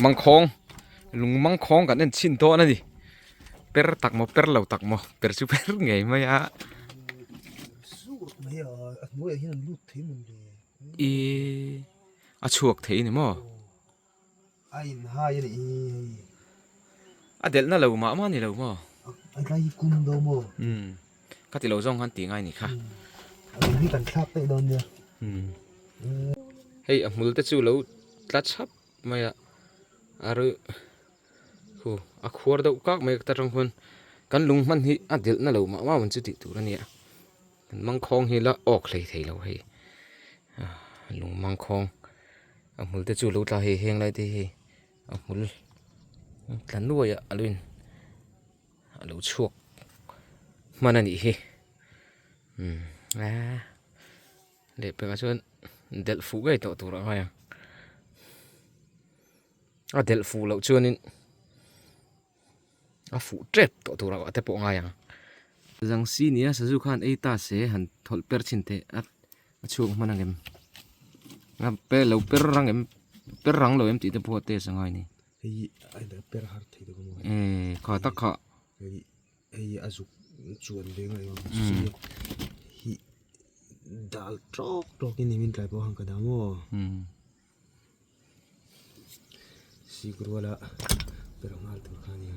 Mangkhawng lung mangkhawng kan en chhin dawn a ni per tak maw per lo tak maw per chu per ngei mai a. Ihh a chhuak thei a ni maw? A in hai a nih hi hei. A delh na lo mah mah a ni lo maw? A tlai hi kum do maw? Umm ka ti lo zawng khan tih ngai ni kha. A lung hi kan thlak daih dawn nia. Umm hei a hmul te chu lo tla chhap mai a a ru khu a khuar deuh kak mai ta tang khuan kan lung hman hi a delh na lo mah mah ang chu tih tur a nia. Kan mangkhawng hi la awk hlei thei lo hei lung mangkhawng a hmul te chu lo tla hei heng lai te hi a hmul tla nuai a a lo in a lo chhuak hman a nih hi umm lehpekah chuan delh fuh ngei tawh tur a ngai ang a delh fuh loh chuanin. A fuh tep tawh tur ah te pawh ngai ang. Zang si nia sazu khan ei ta se han thawlh per chhin teh a a chhuak hman ang em a pe lo per rang em per rang lo em tih te pawh a test a ngai a ni. Hei a in per har thei deuh maw. Eee kha tak kha. Hei hei a zuk chuan ve ngai ang hi dal tawk tawk in min tlai pawh han ka dah maw. Sik ruala per nghal tur kha ania.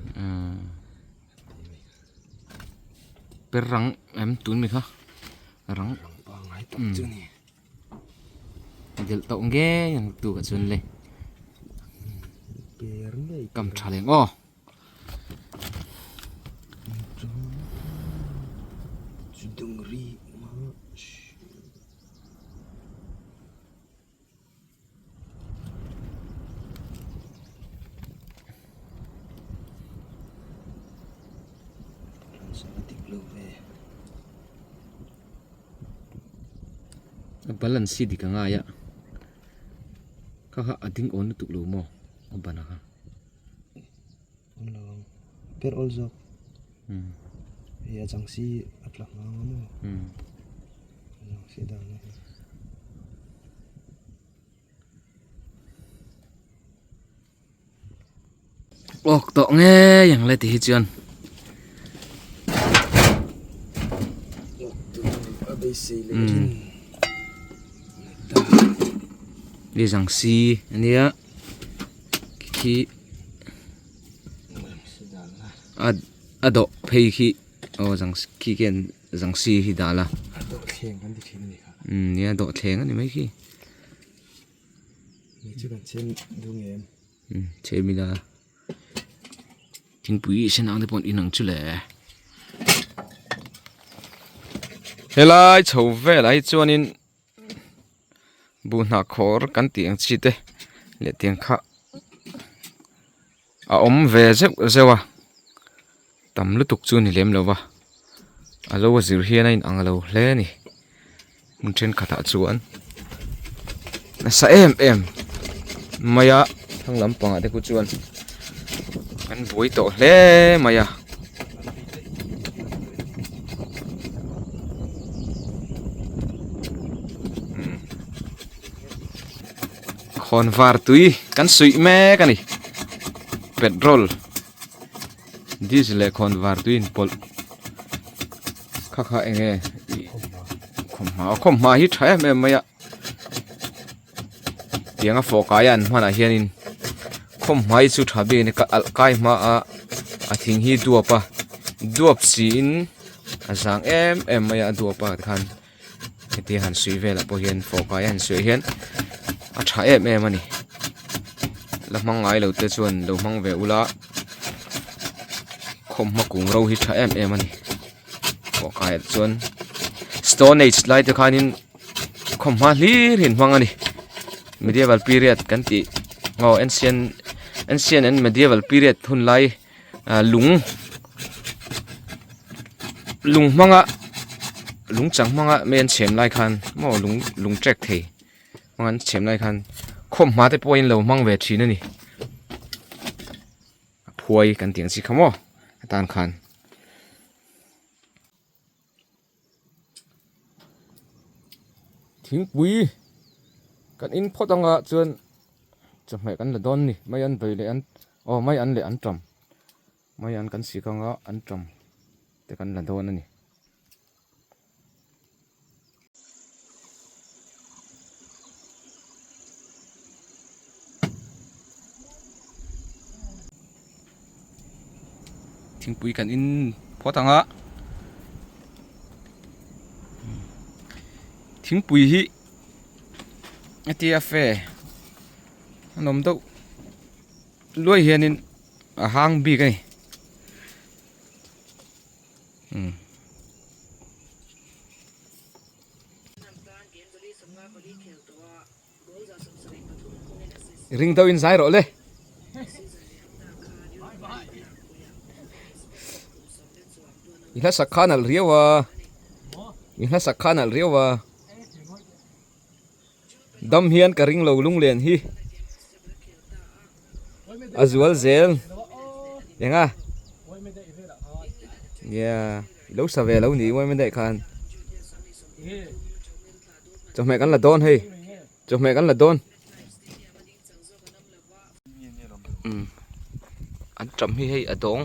Per rang em tun mi kha rang rang pangai tak chu ni. Delh tawh ngei ang tu ka chuan le. Per ngei kam tha leng aw. Chu dungri ma. A balance hi dik a ngai a kha kha a ding awn lutuk lo maw a ban a kha. Per awl zawk hei a chang si a tla hma ang a maw a chang si dan a ni. Awk tawh ngei ang le ti hi chuan. Awk tur a beisei leh thin. Ni zang si ania khi a a dawh phei khi aw zang khi khian zang si hi dah la a dawh thleng kan ti thin a ni kha umm nia dawh thleng a ni mai khi ni chu kan chhem duh ngei em umm chhem ila thingpui sen ang te pawh an in ang chu le helai chho velah hi chuanin. Buh hnah khawr kan tih ang chi te leh tiang kha a awm ve zeuh zeuh a tam lutuk chu a ni lem lo va a lo a zir hian a in ang lo hle a ni hmun thenkhatah chuan nasa em em mai a thlang lampangah te khu chuan an buai tawh hle mai a. Khawnvar tui kan suih mek a ni petrol diesel leh khawnvar tui inpawlh kha kha eng nge ih khawmhma aw khawmhma hi tha em em mai a tianga fawh kai a an hmanah hianin khawmhma hi chu tha bik a ni ka alh kai hma a a thing hi duap a duap siin a zang em em mai a a duap a tikhan hetia han suih velah pawh hian fawh kai a han suih hian a tha em em a ni la hmang ngai lo te chuan lo hmang ve ula khawmhma kung ro hi tha em em a ni fawh kai ah chuan stone age lai te khanin khawmhma hlir hi an hmang a ni medieval period kan tih aw ancient ancient and medieval period hun lai ah lung lung hmanga lung chang hmanga mai an chhem lai khan maw lung lung trek thei hmanga an chhem lai khan khawmhma te pawhin lo hmang ve thin a ni a phuai kan tih ang chi kha maw atan khan. Thingpui kan in phawt anga chuan. Chawhmeh kan la dawn ni. Mai an bei leh an aw mai an leh an tam. Mai an kan sik anga an tam te kan la dawn a ni. Thingpui kan in phawt ang a thingpui hi hetia fe a nawm deuh luai hianin a hang bik a ni umm. Ring deuh in zai rawh le. I hla sak kha a nalh riau a. I hla sak kha a nalh riau a. Dam hian ka ring lo lunglen hi. A zual zel. Enga? Nia, i lo sa ve lo ni uaim daih khan. Chawhmeh kan la dawn hei. Chawhmeh kan la dawn. Umm an ṭam hi hei a dawng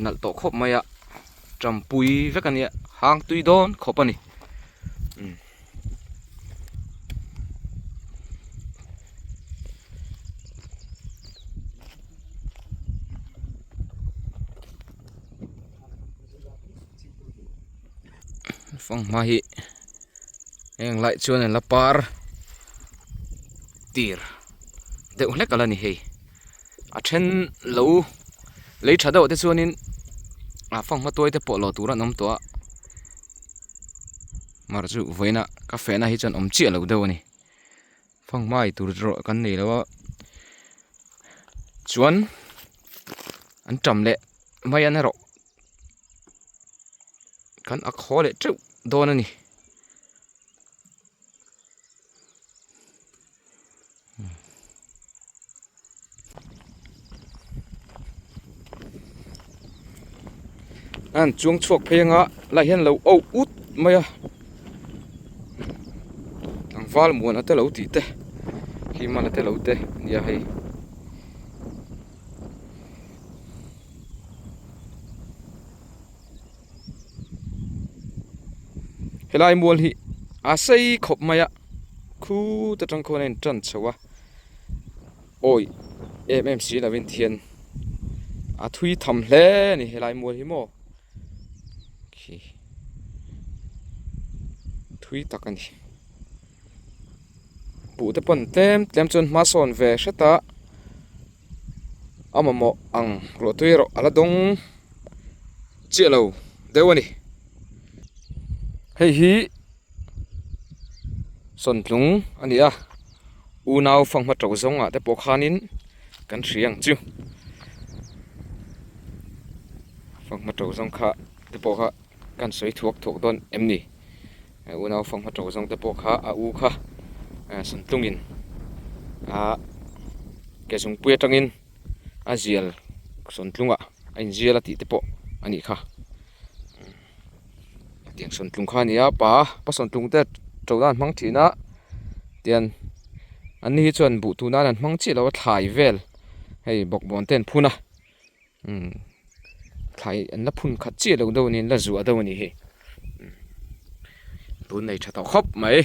nalh tawh khawp mai a ṭam pui vek a nia hang tui dawn khawp a ni umm. Fanghma hi heng lai chuan an la par tir deuh hlek a la ni hei a then lo lei tha deuh te chuanin a fanghma tuai te pawh lawh tur an awm tawh a mar chu vawiina ka fehna hi chuan awm chiah lo deuh a ni fanghma ei tur erawh kan nei lo a chuan an tam leh mai an erawh. Kan ak haw leh teuh dawn a ni. An chuang chhuak phei anga lai hian lo auh ut mai a tlangval muana te lo tih te hlimana te lo te nia hei. Helai mual hi a sei khawp mai a khut atang khuan a in tan chho a awi em em si lovin thian a thui tham hle a ni helai mual hi maw khi thui tak a ni buh te pawn tlem tlem chuan hma sawn ve hret a. A mamawh ang ruahtui erawh a la dawng chiah lo deuh a ni. Hei hi sawntlung a ni a, unau fanghma to zawngah te pawh khanin kan hria ang chu. Fanghma to zawng kha te pawh kha kan sawi thuak thuak dawn em ni? Unau fanghma to zawng te pawh kha a u kha sawntlungin a ke zungpui atangin a zial sawntlungah a inzial a tih te pawh a nih kha. Hetiang sawntlung kha a ni a pa pa sawntlung te to nan hmang thin a tian an ni hi chuan buh tuh nan an hmang chiah lo a thlai vel hei bawkbawn te an phun a. Umm thlai an la phun khat chiah lo deuh a ni an la zuah deuh a ni hei tun nei tha tawh khawp mai.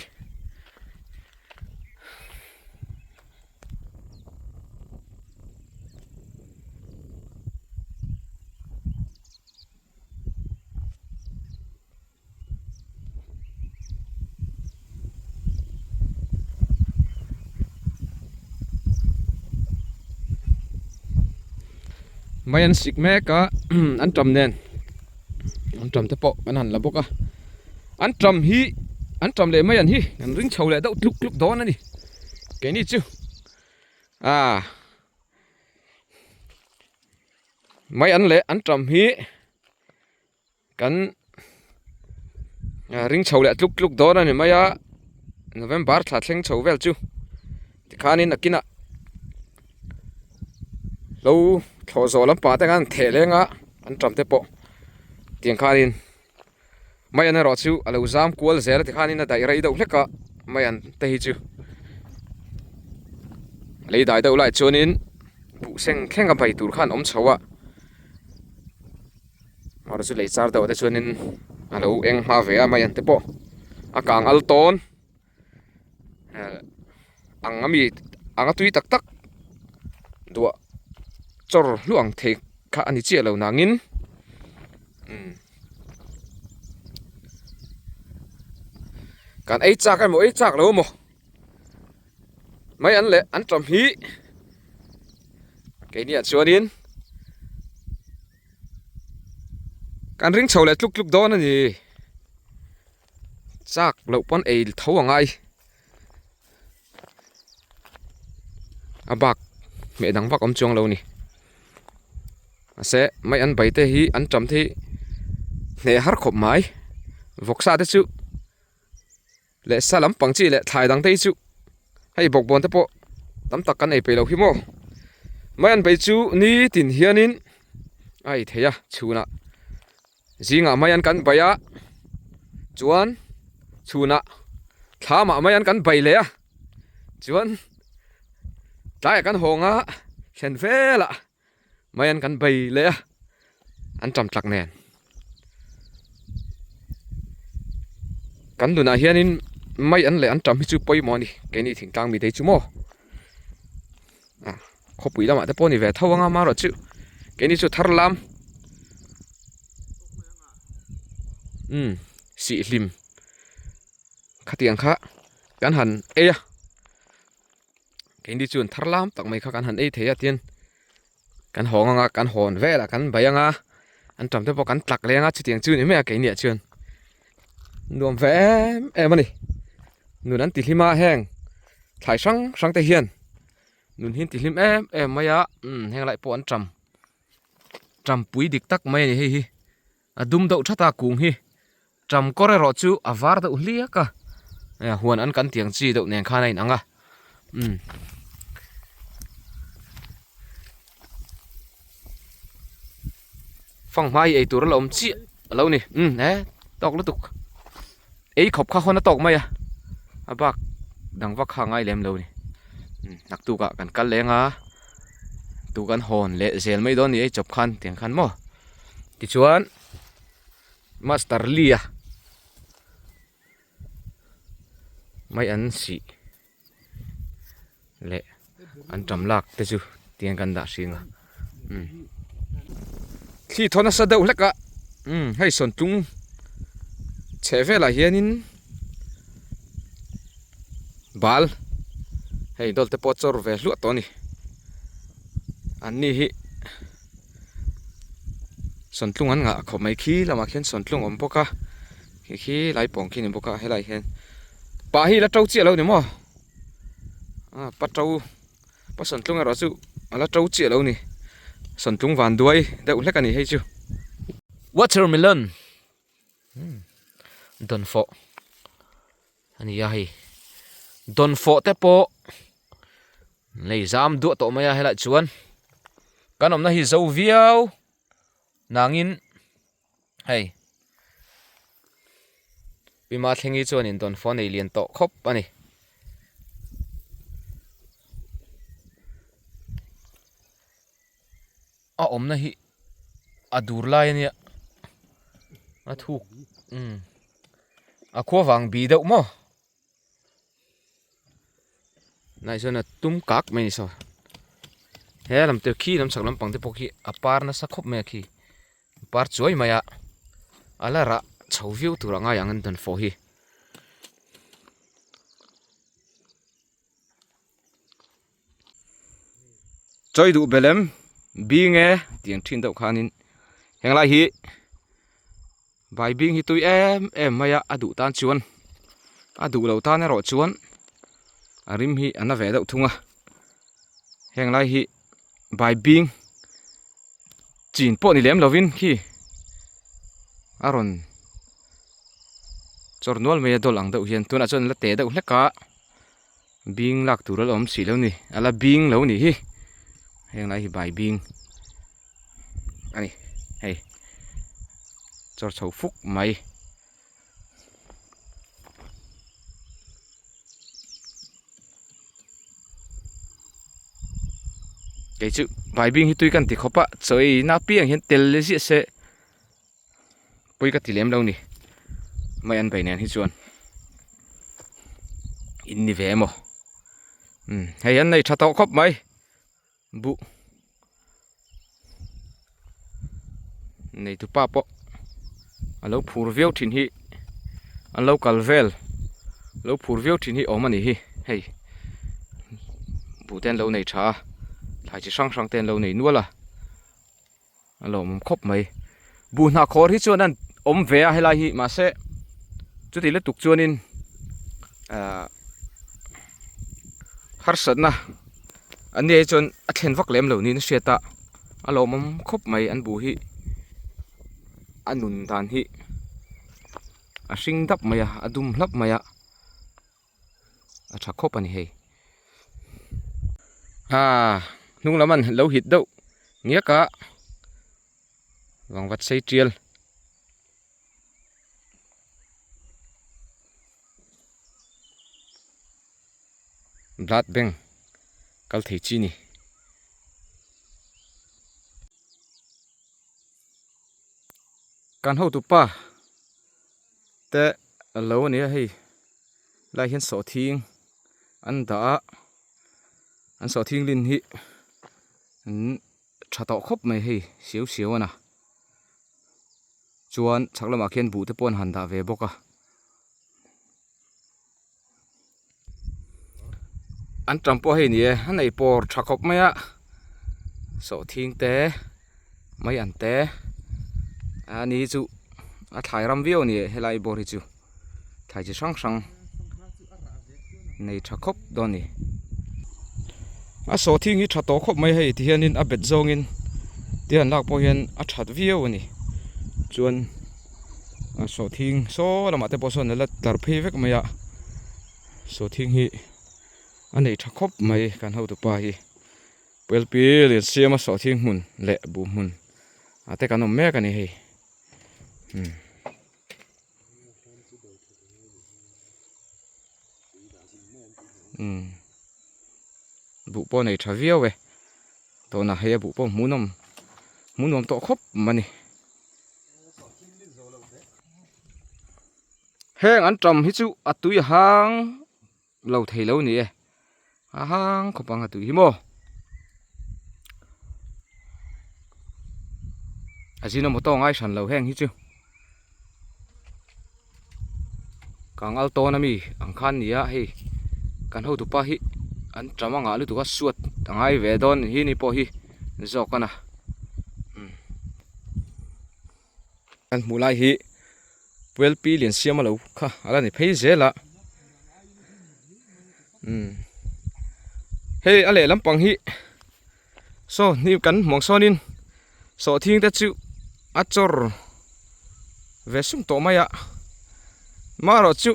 Mai an sik mek a an tam nen an tam te pawh an han la bawk a an tam hi an tam leh mai an hi an ring chho leh deuh tluk tluk dawn a ni keini chu ah mai an leh an tam hi. Kan ring chho leh tluk tluk dawn a ni mai a November thla thleng chho vel chu tikhanin a kinah lo thlawh zawh lampang te khan an theh leng a an ṭam te pawh tiang khanin maian erawh chu a lo zam kual zel a tikhanin a daih rei deuh hlek a maian te hi chu. Lei dai deuh lai chuanin buh seng thleng a bai tur khan awm chho a amaherawh chu lei char deuh ah te chuanin a lo eng hma ve a mai ang te pawh a kang al tawn ang ami ang a tui tak tak duah chawr hluah ang thei kha a ni chiah lo nangin umm kan ei chak emaw ei chak lo emaw. Mai an leh an ṭam hi keiniah chuanin kan ring chho leh tluk tluk dawn a ni chak loh pawn ei tho a ngai a bak hmeh dang vak awm chuang lo a ni mahse mai an bai te hi an ṭam te hi hneh har khawp mai vawksa te chu. Leh sa lampang chi leh thlai dang te hi chu hei bawkbawn te pawh tam tak kan ei peih loh hi maw mai an bei chu nitin hianin a ei thei a chhunah zingah mai an kan bei a chuan chhunah thlamah mai an kan bei leh a chuan tlaiah kan hawng a thlen velah. Mai an kan bei leh a, an ṭam tlak nen. Kan nunah hianin mai an leh an ṭam hi chu pawimawh a ni, keini thingtlang mite hi chu maw. Ah, khawpui lamah te pawh a ni ve tho ang a, amaherawh chu keini chu thar lam umm sihhlim khatiang kha kan han ei a. Keini chuan thar lam tak mai kha kan han ei thei a tin kan hawng anga kan hawn velah kan bai anga an tam te pawh kan tlak leng a chutiang chu ni mai a keiniah chuan nuam ve em em a ni nun an ti hlim a heng thlai hrang hrang te hian nun hi an ti hlim em em mai a umm heng lai pawh an tam tam pui dik tak mai a ni hei hi. A dum deuh that a kung hi ṭam kawr erawh chu a var deuh hliak a huan an kan tiang chi deuh nen khan a inang a umm fanghma hi eitur a la awm chiah a lo ni umm he tawk lutuk ei khawp kha hawn a tawk mai a a bak dang vak kha a ngai lem lo a ni umm naktuk ah kan kal leng a tu kan hawn leh zel mai dawn a ni ei chawp khan tiang khan maw. Tichuan Master Lee a mai an sih leh an tam lak te chu tiang kan dah hring a umm thli thaw nasa deuh hlek a umm hei sawntlung chheh velah hianin bal hei dawlte pawh a chawr ve hluah tawh a ni anni hi. Sawntlung an ngah khawp mai khi lamah khian sawntlung a awm bawk a khi khi lai pawng khi a ni bawk a helaiah hian pah hi la to chiah lo ni maw ah pa to pa sawntlung erawh chu a la to chiah lo ni sawntlung van duai deuh hlek a ni hei chu watermelon dawnfawh a ni a hei dawnfawh te pawh lei zam duah tawh mai a helaiah chuan kan awmna hi zo viau nangin hei Pima thlengi chuanin dawnfawh a nei lian tawh khawp a ni. A awmna hi a dur lai a nia a thuk umm a khua vang bi deuh maw tunah chuan a tum kak mai a ni saw he lam te khi lam chhak lampang te pawh khi a par nasa khawp mai a khi a par chuai mai a a la rah chho viau tur a ngai ang an dawnfawh hi. Chawi duh belem bing e tih ang thin deuh khanin henglai hi bai bing hi tui em em mai a a duh tan chuan a duh loh tan erawh chuan a rim hi a na ve deuh thung a henglai hi bai bing chin pawh ni lem lovin khi a rawn chawr nual mai a dawl ang deuh hian tunah chuan la te deuh hlek a. Bing lak tur a la awm si lo ni a la bing lo nih hi heng lai hi bai bing a ni hei chawr chho fuk mai. Kei chu baibing hi tui kan ti khawp a, chaw ei na apiang hian tel leh ziah se pawi ka ti lem lo ni. Mai an bei nen hi chuan in ni ve emaw. Umm hei an nei tha tawh khawp mai. Buh neitu pa pawh a lo phur viau thin hi an lo kal vel lo phur viau thin hi awm a ni hi hei buh te an lo nei tha a thlai chi hrang hrang te an lo nei nual a. A lawmawm khawp mai. Buh hnah khawr hi chuan an awm ve a helai hi mahse chuti lutuk chuanin ahh harsatna an nia hi chuan a thlen vak lem lo niin a hriat a, a lawmawm khawp mai an buh hi a nun dan hi a hring dap mai a, a dum hlap mai a. A tha khawp a ni hei. Aa hnung lam an lo hit deuh ngiak a vangvat sei tial. Blood bank kal thei chi ni. Kan hotupa te a lo a ni a hei lai hian sawhthing an dah a an sawhthing lin hi an tha tawh khawp mai hei siau siau a na chuan chhak lamah khian buh te pawh an han dah ve bawk a. An tam pawh hei ni e a nei pawr tha khawp mai a sawhthing te mai an te a ni hi chu a thlai ram viau a ni e helai bawr hi chu thlai chi hrang hrang nei tha khawp dawn a ni a sawhthing hi tha tawh khawp mai hei ti hianin a bet zawngin te han lak pawh hian a that viau a ni chuan. A sawhthing saw lamah te pawh sawn a la tlar phei vek mai a sawhthing hi a nei tha khawp mai kan hotupa hi Puelpi lian siama sawhthing hmun leh buh hmun ah te kan awm mek a ni hei umm. Umm buh pawh a nei tha viau e tawna hei a buh pawh hmuhnawm hmuhnawm tawh khawp a ni. Heng an tam hi chu a tui a hang lo thei lo ni e a hang khawp ang a tui hi maw a zin a motor ngai hran lo heng hi chu kang al tawn ami ang khan ni a hei kan hotupa hi an tam a ngah lutuk a suat a ngai ve dawn hi ni pawh hi zawk a na. Kan hmuh lai hi Puelpi Liansiama lo kha a la ni phei zel a umm hei a lehlam pang hi saw hnim kan hmuh ang sawnin sawhthing te chu a chawr ve sum tawh mai a marawh chu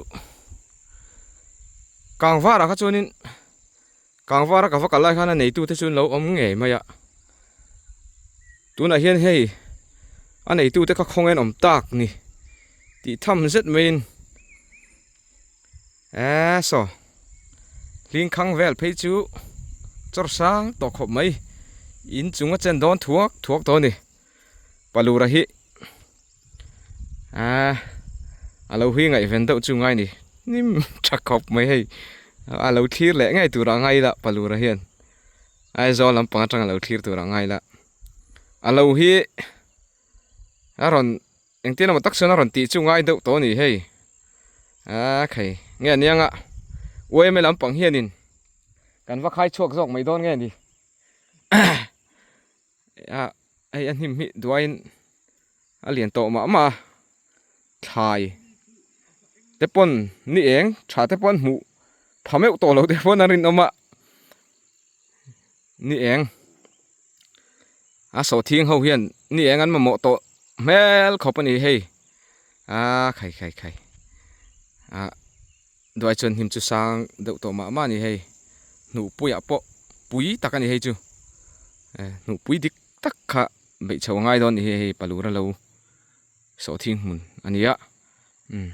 kangvarah kha chuanin. Kangvara ka va kal lai khan a neitu te chu an lo awm ngei mai a, tunah hian hei a neitu te kha khawngain awm tak ni tih tham zet maiin eee saw hling khang vel phei chu chawr sang tawh khawp mai in chung a chen dawn thuak thuak tawh a ni Palura hi Aaa a lo hui ngaihven deuh chu ngai ni hnim tha khawp mai hei a lo thlir leh ngei tur a ngai la Palura hian Aizawl lampang atang a lo thlir tur a ngai la a lo hi a rawn engtin emaw tak chuan a rawn tih chu ngai deuh tawh a ni hei aaa khai nge aniang a uaime lampang hianin kan va khai chhuak zawk mai dawn nge ni. A hei a hnim hi duaiin a lian tawh mah mah a thlai te pawn ni eng tha te pawn hmuh pha meuh tawh lo te pawn a rinawm a ni eng a sawhthing ho hian ni eng an mamawh tawh hmel khawp a ni hei a khai khai khai ah. Duai chuan hnim chu sang deuh tawh mah mah a ni hei, hnuhpuiah pawh pui tak a ni hei chu, hnuhpui dik tak kha beih chho a ngai dawn a ni hei hei palura lo sawhthing hmun a ni a, umm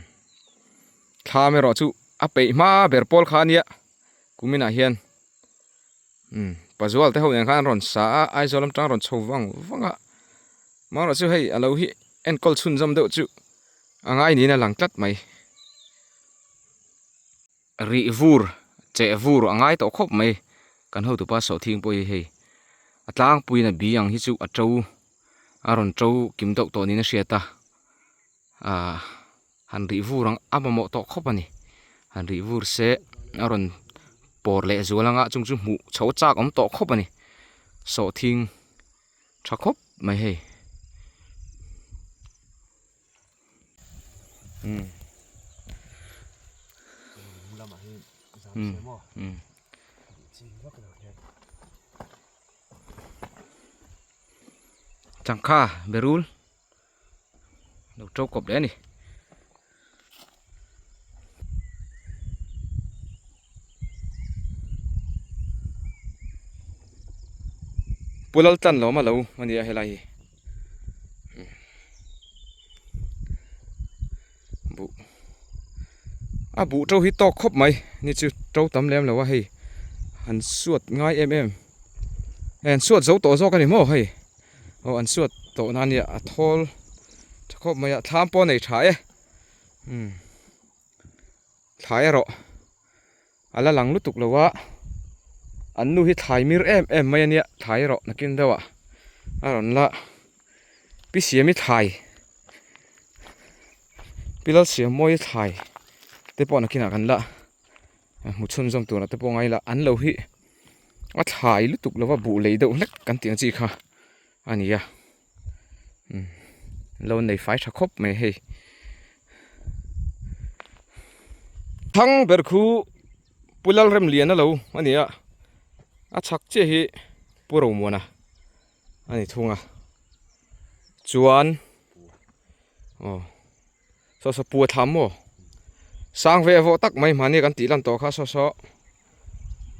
thlam erawh chu a peih hma ber pawl kha a nia kuminah hian umm. Pazual te ho nen khan an rawn sa a, Aizawl lam tang a rawn chho vang vang a. Amaherawh chu hei a lo hi enkawl chhunzawm deuh chu a ngai niin a lang tlat mai. Rih vur, cheh vur a ngai tawh khawp mai. Kan hotupa sawhthing pawh hi hei a tlangpuiin a bi ang hi chu a to a rawn to kim deuh tawh niin a hriat a. Ahh han rih vur ang a mamawh tawh khawp a ni. Han rih vur se a rawn pawr leh zual anga chung chu hmuh chho chak awm tawh khawp a ni. Sawhthing tha khawp mai hei. Umm umm changkha berul. Lo to kawp leh a ni. Pu Laltlan lawm a lo a nia helai hi. Buh a buh to hi tawk khawp mai ni chu to tam lem lo a hei han suat ngai em em hei an suat zo tawh zawk a ni maw hei. Aw an suat tawh na ania a thawl tha khawp mai a thlam pawh a nei tha e umm thlai erawh a la lang lutuk lo a an nu hi thlai mir em em mai ania thlai erawh nakin deuh ah a rawn la pi siami thlai pi lalsiammawi thlai te pawh nakinah kan la hmu chhunzawm turah te pawh ngai la an lo hi. A thlai lutuk lova buh lei deuh hlek kan tih ang chi kha a ni a umm lo nei fai tha khawp mai hei thang ber khu Pu Lalremliana lo a ni a a chhak chiah hi Pu Romuana a ni thung a chuan aw. Saw saw pu a thlam maw? Sang ve vawh tak mai mahni kan tih lan tawh kha saw saw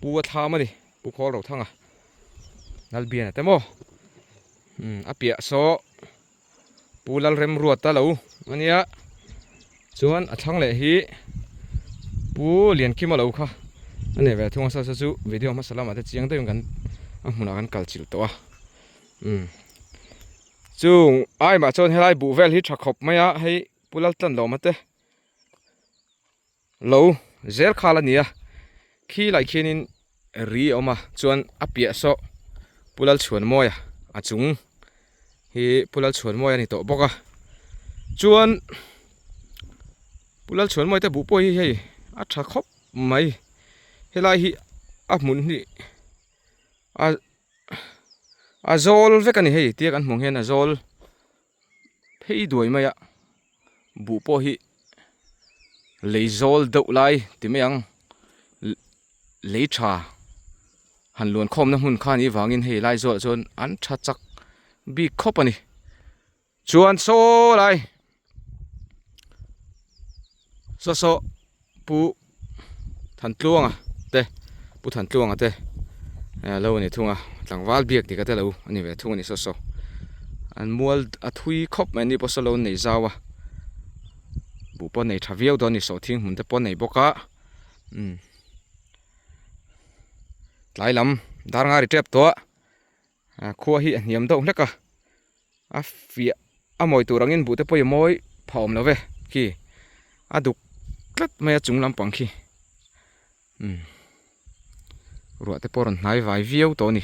pu a thlam a ni pu khawl ro thang a Lalbian a te maw umm a piah saw pu Lalremruata lo a nia chuan a thlang leh hi pu Liankima lo kha a nei ve thung a saw saw chu video hmasa lamah te chiang deuhin kan a hmunah kan kal chilh tawh a umm. Chung aimah chuan helai buh vel hi tha khawp mai a hei Pu Laltlanlawma te lo zel khal a ni a khi lai khianin ri a awm a chuan a piah saw Pu Lalchhuanmawia a chung hi Pu Lalchhuanmawia a ni tawh bawk a chuan Pu Lalchhuanmawia te buh pawh hi hei a tha khawp mai helai hi a hmun hi a. A zawl vek a ni hei tia kan hmuh ang hian a zawl phei duai mai a buh pawh hi lei zawl deuh lai ti mai ang lei tha han luan khawmna hmun kha anih vangin hei lai zawlah chuan an tha chak bik khawp a ni chuan saw lai saw saw pu Thantluanga te pu Thantluanga te lo a ni thung a tlangval biak dik a te lo a ni ve thung a ni saw saw an mual a thui khawp mai ani pawh saw lo an nei zau a buh pawh nei tha viau dawn a ni sawhthing hmun te pawh an nei bawk a umm tlai lam dar nga ri tep tawh a. A khua hi a hniam deuh hlek a, a fiah a mawi tur angin buh te pawh i mawi phah awm lo ve khi a duk tlat mai a chung lampang khi umm ruah te pawh a rawn hnai vai viau tawh a ni.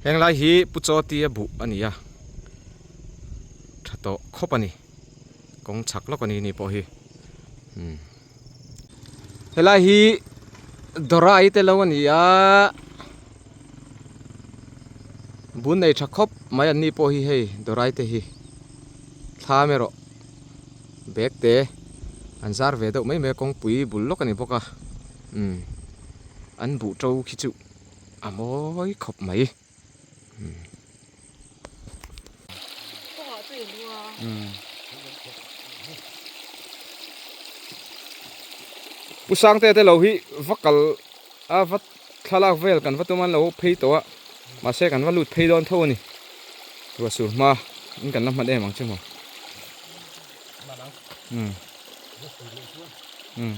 Heng lai hi Pu Chaw tia buh a ni a, tha tawh khawp a ni, kawng chhak lawk a ni ni pawh hi umm. Helai hi Dorai te lo a ni a, bun nei tha khawp mai an ni pawh hi hei Dorai te hi thlam erawh bag te an zar ve deuh mai mai a kawngpui bul lawk a ni bawk a umm an buh to khi chu a mawi khawp mai. Pu Sangte te lo hi va kal a va thlalak vel kan va tum a an lo phei tawh a mahse kan va lut phei dawn tho a ni ruah sur hma in kan la hman em ang che maw umm umm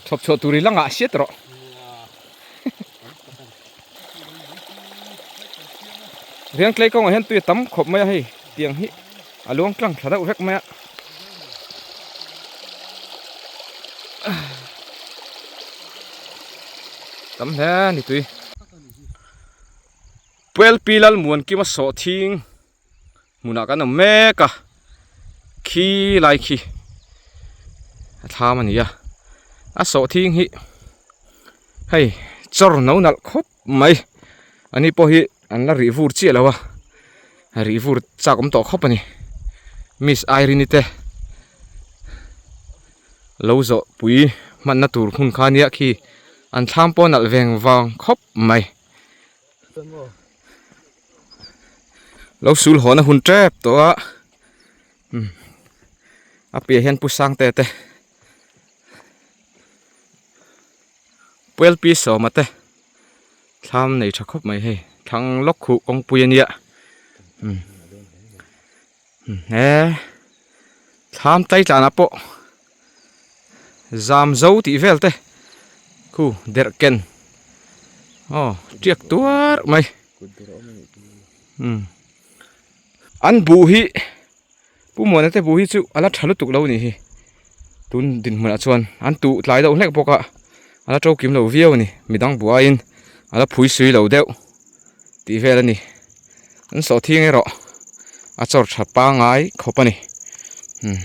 chhawp chhuah tur i la ngah hriat rawh. Riangtlei kawngah hian tui a tam khawp mai a hei tiang hi a luang tlang thla deuh vek mai a. Tam hle a ni tui. Puelpi Lalmuankima sawhthing hmunah kan awm mek a khi lai khi a thlam a ni a a sawhthing hi hei chawr no nalh khawp mai ani pawh hi an la rih vur chiah lo a rih vur chak awm tawh khawp a ni miss Irene te lo zawh pui hmanna tur hun kha nia khi an thlam pawh nalh veng vang khawp mai. Lo sul hawn a hun tep tawh a umm a piah hian pu sang te te puel pi sawma te thlam nei tha khawp mai hei thlang lawk khuh kawngpui a nia umm he thlam tai tlanah pawh zam zo tih vel te khu derh ken aw tiak tuar mai umm an buh hi Pu Muana te buh hi chu a la tha lutuk lo a nih hi tun dinhmunah chuan an tuh tlai deuh hlek bawk a a la to kim lo viau a ni midang buh aiin a la phui sui lo deuh tih vel a ni an sawhthing erawh a chawr tha pangai khawp a ni umm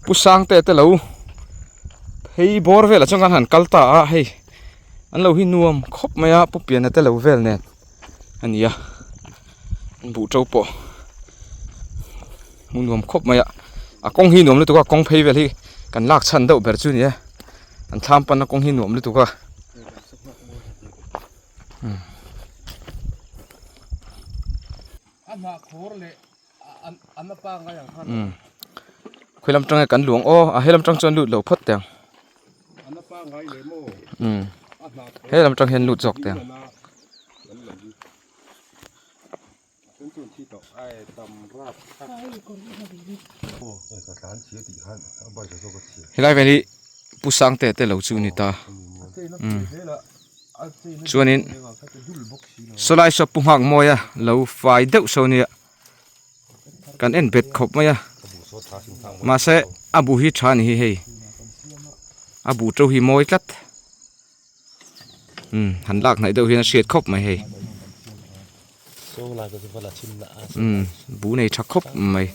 Pu Sangte te lo phei bawr velah chuan kan han kal ta a hei an lo hi nuam khawp mai a Pu Piana te lo vel nen a ni a an buh to pawh hmuh nuam khawp mai a a kawng hi nuam lutuk a kawng phei vel hi kan lak chhan deuh ber chu a ni e an thlam panna kawng hi nuam lutuk a. Khawi lam tang nge kan luang aw a he lam tang chuan lut lo phawt teh ang he lam tang hian lut zawk teh ang. Helai vel hi Pu Sangte te lo chu ni ta chuanin sawlai saw Pu Nghakmawia lo fai deuh saw nia kan en bet khawp mai a mahse a bu hi tha a ni hi hei a bu to hi mawi tlat. Umm han lak hnaih deuh hian a hriat khawp mai hei umm bu nei tha khawp mai.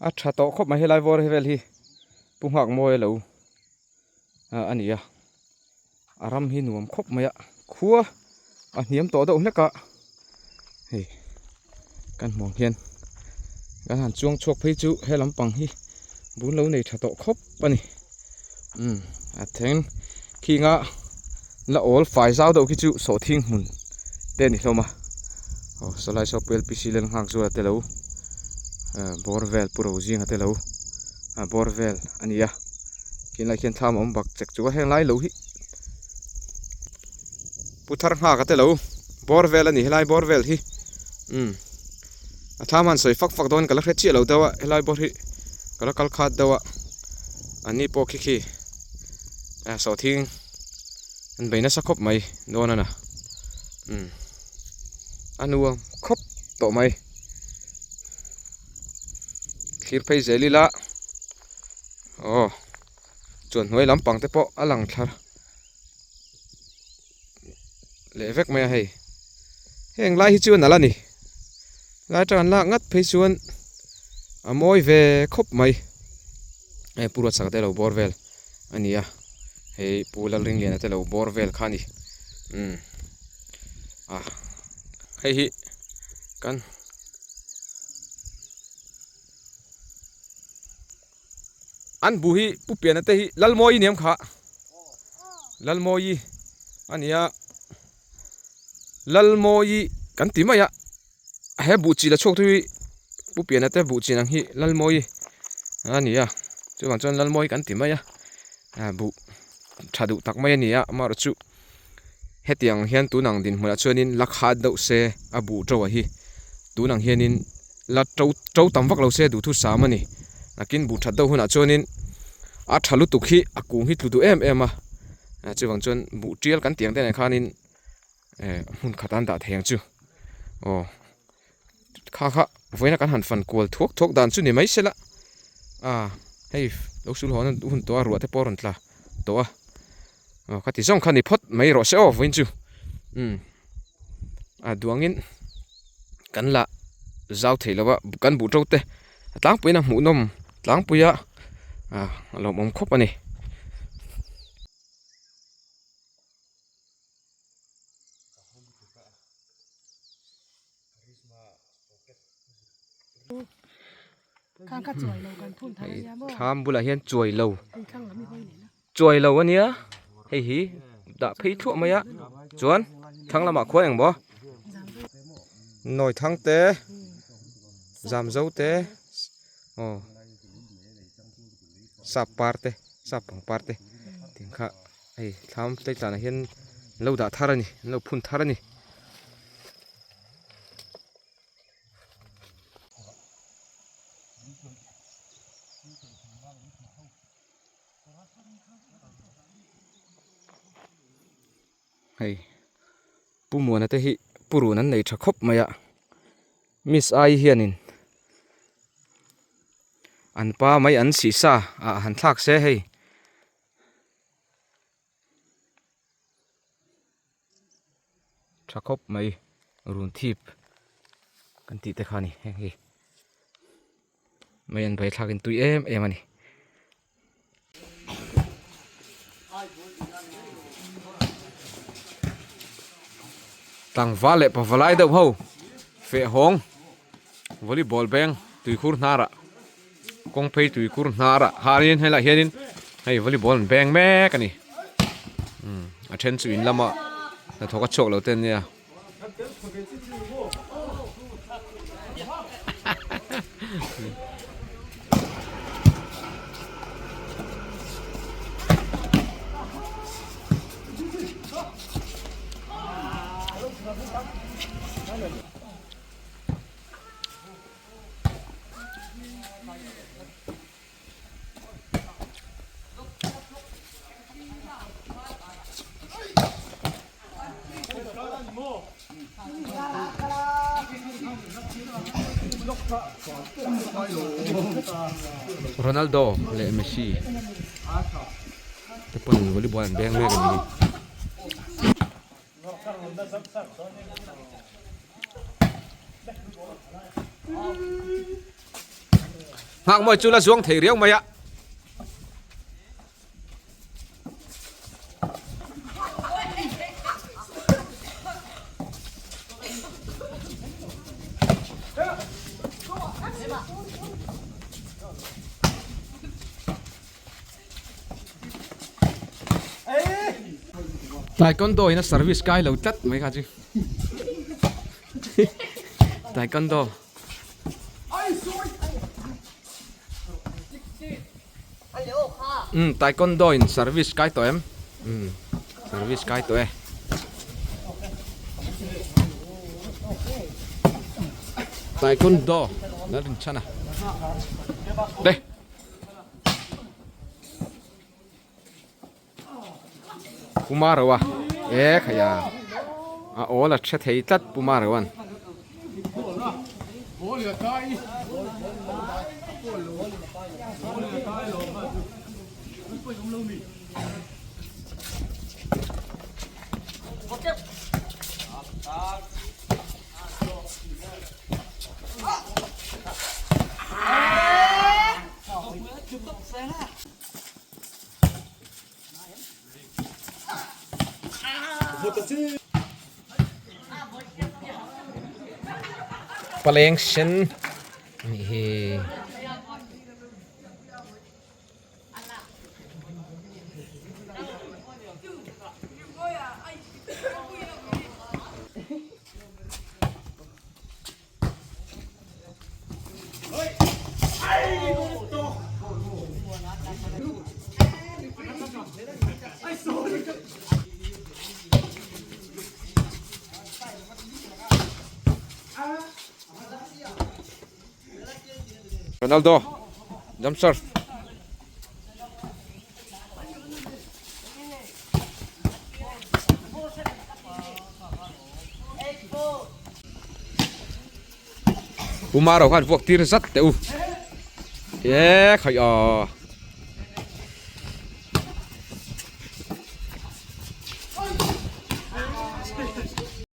A tha tawh khawp mai helai vawr vel hi pu nghak mawi alo a ni a a ram hi nuam khawp mai a khua a hniam tawh deuh hlek a hei kan hmuh ang hian kan han chuang chhuak phei chu he lampang hi bun lo nei tha tawh khawp a ni umm a then khinga la awl fai zau deuh khi chu sawhthing hmun te a ni hlawm a aw sawlai saw P L P C lal nghak zuala te lo bawr vel pu Rozinga te lo bawr vel a ni a khilai khian thlam a awm bak chek chu a heng lai lo hi. Pu thar nghak a te lo bawr vel a ni helai bawr vel hi umm a thlam han sawi fak fak dawn ka la hre chiah lo deuh a helai bawr hi ka la kal khat deuh a an ni pawh khi khi a sawhthing an bei nasa khawp mai dawn a na umm a nuam khawp tawh mai thlir phei zel ila aw chuan hnuai lampang te pawh a lang thla. Leh vek mai a hei heng lai hi chu a nalh a ni lai atang an lak ngat phei chuan a mawi ve khawp mai hei pu ruatsaka te lo bawr vel a ni a hei pu lalringliana te lo bawr vel kha a ni umm a hei hi kan. An bu hi Pu Piana te hi Lalmawi ni ang kha Lalmawi a ni a. Lalmawi kan ti mai a he buh chi la chhuak tu hi Pu Piana te buh chin ang hi Lalmawi a ni a chuvang chuan Lalmawi kan ti mai a buh tha duh tak mai a ni a amaherawhchu hetiang hian tun ang dinhmunah chuanin la khat deuh se a buh to a hi tun ang hianin la to to tam vak lo se duhthusam a ni nakin buh that deuh hunah chuanin a tha lutuk hi a kung hi tlu duh em em a chuvang chuan buh tial kan tih ang te nen khanin eh hmun khat an dah thei ang chu aw kha kha vawiina kan han fan kual thuak thuak dan chu ni mai se la a hei lo sul haw na hun tawh a ruah te pawh a rawn tla tawh a aw ka ti zawng kha ni phawt mai rawh se aw vawiin chu umm a duangin kan la zau thei lo va kan buh to te a tlangpuiin a hmuhnawm tlangpuia ah a lawmawm khawp a ni. Thlam bulah hian chuai lo chuai lo a nia hei hi dah phei thluah mai a chuan thlang lamah khuan eng maw nawi thang te zam zo te aw sap par te sap pangpar te tih kha. Hei thlam tleitlanah hian an lo dah thar a ni an lo phun thar a ni. Hei Pu Muana te hi purun an nei tha khawp mai a Miss Ai hianin an pa mai an sihsa ah han thlak se hei. Tha khawp mai run thip kan tih te kha a ni heng hi mai an vai thlak in tui em em a ni. Tlangval leh pavalai deuh ho feh hawng volleyball beng tuikhur hnarah kawng phei tuikhur hnarah hanin helaiah hianin hei volleyball an beng mek a ni umm a then chu in lama hnathawk a chhuak lo te an nia. Ronaldo leh Messi te pawn volleyball an beng mek a ni. Nghak mawi chu la zuang thei riau mai a. Taekwondo in a service kai lo tlat mai kha chu Taekwondo Umm Taekwondo in service kai tawh em umm service kai tawh e. Taekwondo la rin chhan a le. Puma ro a e khaia a awl a hre thei tlat Puma ro an. Paleng sen anih hi. Ronaldo jump serve Puma ro khan vuak tir zat teh u e khai a.